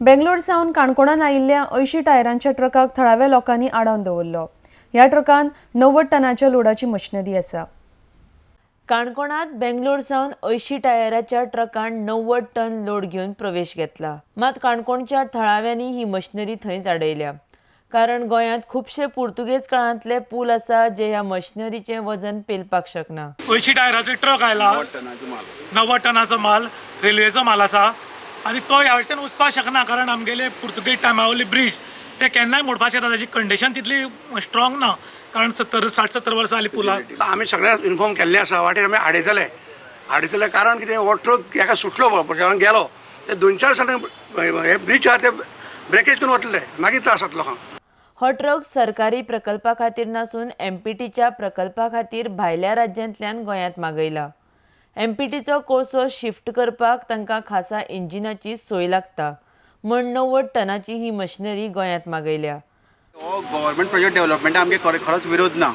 बेंगलोर सावन काणकोणांत आयिल्ल्या 80 टायरांच्या ट्रकाक थळाव्या लोकांनी आडावन दवरलो. ह्या ट्रकान 90 टनाच्या लोडाची मशिनरी आसा. काणकोणांत बेंगलोर सावन 80 टायराच्या ट्रकान 90 टन लोड घेवन प्रवेश घेतला. मात काणकोणच्या थळाव्यांनी ही मशिनरी थंयच आडयल्या, कारण गोंयांत खुबशे पुर्तुगेज काळांतले पूल आसा जे ह्या मशिनरीचें वजन पेलपाक शकना. 80 टायराचो ट्रक आयला, 90 टनाचो माल, रेल्वेचो माल आसा आनी तो ह्या वटेन वचपाक शकना, कारण आमगेले पुर्तुगेज टायमा वयली ब्रीज ते केन्नाय मोडपाक शकता. ताची कंडिशन तितली स्ट्रॉंग ना, कारण 60-70 वर्सां जाली पुलाक. आमी सगळ्यांक इन्फॉर्म केल्लें आसा. वाटेर आमी आडयतले आडयतले, कारण कितें, हो ट्रक एका सुटलो कारण गेलो ते 2-4 दिसांनी हे ब्रीज आहा ते ब्रेकेज करून वतले, मागीर त्रास जाता लोकांक. हो ट्रक सरकारी प्रकल्पा खातीर नासून एमपीटीच्या प्रकल्पा खातीर भायल्या राज्यांतल्यान गोंयांत मागयला. एमपीटीचो कोळसो शिफ्ट करपाक तांकां खासा इंजिनाची सोय लागता म्हण 90 टनाची ही मशिनरी गोंयांत मागयल्या. हो गव्हर्मेंट प्रोजेक्ट डेव्हलपमेंटा आमगे खरोच विरोध ना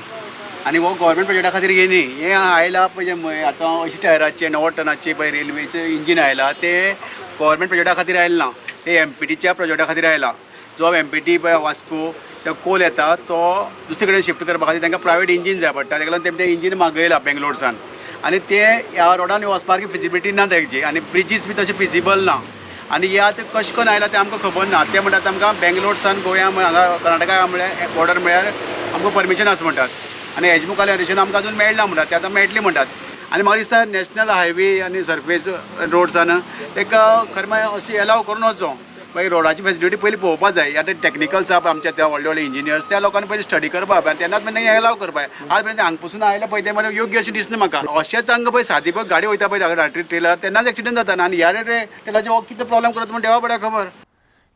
आनी हो गव्हर्मेंट प्रोजेक्टा खातीर हे न्ही, हें आयला पळय आतां 80 टायराचे 90 टनाचे पळय रेल्वेचें इंजीन आयला, ते गव्हर्मेंट प्रोजेक्टा खातीर आयलें ना, ते एमपीटीच्या प्रोजेक्टा खातीर आयला. जो एमपीटी पळय वास्को तो कोल येता तो दुसरे कडेन शिफ्ट करपा खातीर तांकां प्रायवेट इंजीन जाय पडटा, ताका लागून तें इंजीन मागयला बेंगलोरसान आनी ते ह्या रोडान वचपाक फिजिबिलिटी ना तेजी आनी ब्रिजीस बी तशें फिजिबल ना. आनी हे आतां कशें करून आयला तें आमकां खबर ना. ते म्हणटात आमकां बेंगलोरसान गोंया हांगा कर्नाटका म्हळ्यार बॉर्डर म्हळ्यार आमकां परमिशन आसा म्हणटात आनी हेजे मुखार एडिशन आमकां अजून मेळना म्हणटात, ते आतां मेळटली म्हणटात. आनी म्हाका दिसता नॅशनल हायवे आनी सर्फेस रोड्सान ताका खरें म्हळ्यार अशें एलाव करून वचो. मागीर रोडाची फेसिलिटी पयलीं पळोवपा जाय. आतां टॅक्निकल्स आहा आमच्या त्या व्हडले व्हडले इंजिनियर्स, त्या लोकांनी पयलीं स्टडी करपाक आनी तेन्नाच मागीर एलाव करपाक. आज पर्यंत हांगा पसून आयला पळय तें मरे योग्य अशें दिसना म्हाका. अशेंच हांगा पळय सादी पळय गाडी वयता पळय रात्री ट्रेलर, तेन्नाच एक्सिडंट जाता आनी ह्या ट्रेलराचे हो कितें प्रॉब्लम करता म्हण देवा बऱ्या खबर.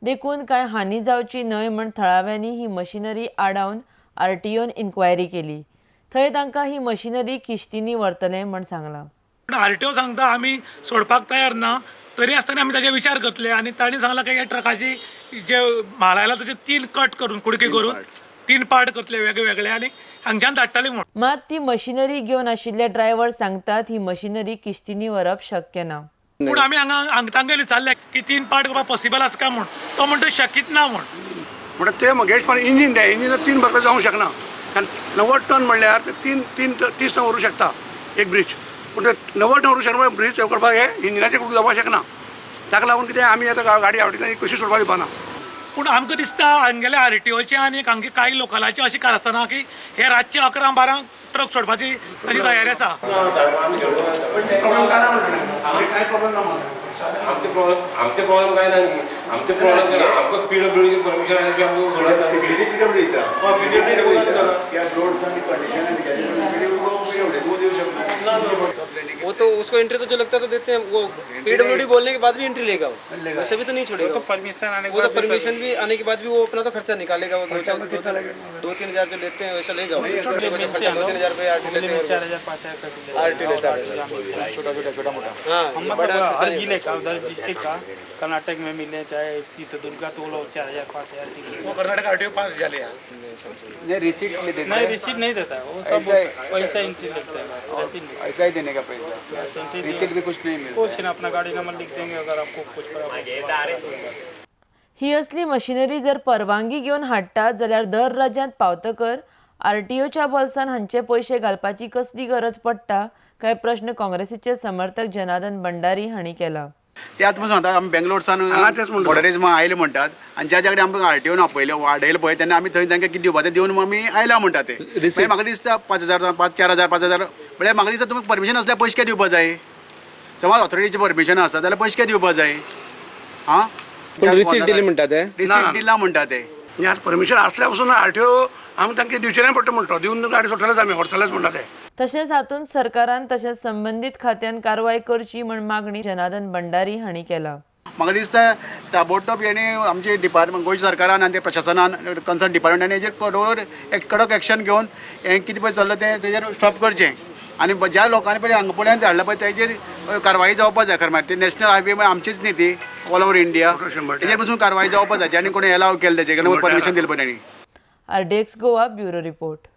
देखून कांय हानी जावची न्हय म्हण थळाव्यांनी ही मशिनरी आडावन आरटीओन इन्क्वायरी केली. थंय तांकां ही मशिनरी किश्तींनी व्हरतले म्हण सांगलां. आरटीओ सांगता आमी सोडपाक तयार ना, तरी आसतना आमी ताजेर विचार करतले आनी तांणी सांगलां की ह्या ट्रकाची जे म्हाल आयला ताचे 3 कट करून कुडके करून 3 पार्ट करतले वेगळे वेगळे आनी हांगच्यान धाडटले म्हूण. मात ती मशिनरी घेवन आशिल्ले ड्रायव्हर सांगतात ही मशिनरी किश्तींनी व्हरप शक्य ना. पूण आमी हांगा तांकां विचारलें की 3 पार्ट करपाक पॉसिबल आसा काय म्हूण, तो म्हणटा शक्यच ना म्हूण. म्हणटा ते मगेश पण इंजीन द्या, इंजीन 3 भागां जावंक शकना, कारण 90 टन म्हणल्यार ते 3-3 टन व्हरूंक शकता एक ब्रीज, पूण ते 90 टन व्हरूंक शकना ब्रीज करपाक हे इंजिनाचे कुठं जावपाक शकना. ताका लागून कितें आमी आतां गाडी आवडिल्ली कशी सोडपाक दिवपा ना. पूण आमकां दिसता हांगेले आरटीओचे आनी हांगे कांय लोकलाचे अशें कारस्थाना की हे रातचे 11-12 ट्रक सोडपाची ताची तयारी आसा. आमचे प्रॉब्लम काय ना, आमचे प्रॉब्लम आमकां पीडब्ल्यूडी परमिशन वो तो उसको एंट्री तो जो लगता है तो देते हैं, वो पीडब्ल्यूडी बोलने के बाद भी एंट्री लेगा, वो वैसे भी तो नहीं छोड़ेगा. तो परमिशन आने वो तो परमिशन भी आने के बाद भी वो अपना तो खर्चा निकालेगा. वो 2-3 हजार जो लेते हैं वैसा लेगा, खर्चा 2-3 हजार रुपये आरटी लेते हैं, आरटी लेता है छोटा छोटा छोटा मोटा. हाँ, हर जिले का डिस्ट्रिक्ट का कर्नाटक में मिले चाहे चित्रदुर्गा तो लोग 4,000-5,000 वो कर्नाटक आरटीओ 5,000 लिया. रिसीट नहीं देता, नहीं रिसीट नहीं देता है वो, सब पैसा एंट्री लगता है बस, ऐसा ही देने का पैसा, रिसीट भी कुछ नहीं मिलता, कुछ ना, अपना गाड़ी नंबर लिख देंगे अगर आपको कुछ. ही असली मशिनरी जर परवानगी घेवन हाडटात जाल्यार दर राज्यांत पावतकर आरटीओच्या बोल्सान हांचे पयशे घालपाची कसली गरज पडटा काय प्रश्न काँग्रेसीचे समर्थक जनार्दन भंडारी हांणी केला. ते आतां सांगता आमी बेंगलोरसान बॉर्डरीज आयले म्हणटात आनी ज्या ज्या कडेन आमकां आरटीओन आपयले वाडयले पळय तेन्ना आमी थंय तांकां कितें दिवपा तें दिवन आमी आयला म्हणटा ते. मागीर म्हाका दिसता 5,000 4,000 5,000 म्हळ्यार म्हाका दिसता तुमकां परमिशन आसल्यार पयशे कित्याक दिवपा जाय? समज ऑथॉरिटीचें परमिशन आसा जाल्यार पयशे कित्याक दिवपा जाय? आं, रिसीट दिली म्हणटा ते, रिसीट दिला म्हणटा ते. आतां परमिशन आसल्या पसून आरटीओ आमी तांकां दिवचें नाही पडटा म्हणटा, दिवन गाडी सोडटलेच आमी, व्हरतलेच म्हणटा ते. तशेंच हातूंत सरकारान तशेंच संबंदीत खात्यान कारवाय करची म्हण मागणी जनार्दन भंडारी हांणी केला. म्हाका दिसता ताबडतोब हेणी आमचे डिपार्टमेंट गोंयच्या सरकारान आनी ते प्रशासनान कन्सर्न डिपार्टमेंटान हेजेर कडक एक्शन घेवन हें कितें पळय चल्लां तें तेजेर स्टॉप करचें आनी ज्या लोकांनी पळय हांगा पळय धाडला पळय तेजेर कारवाई जावपा जाय. खरें म्हळ्यार ती नॅशनल हायवे म्हळ्यार आमचीच न्ही, ती ऑल ओवर इंडिया, तेजेर पसून कारवाई जावपा जाय. आनी कोणी एलाव केल्लें तेजे कडेन परमिशन दिलें पळय तेणी. RDX Goa bureau report.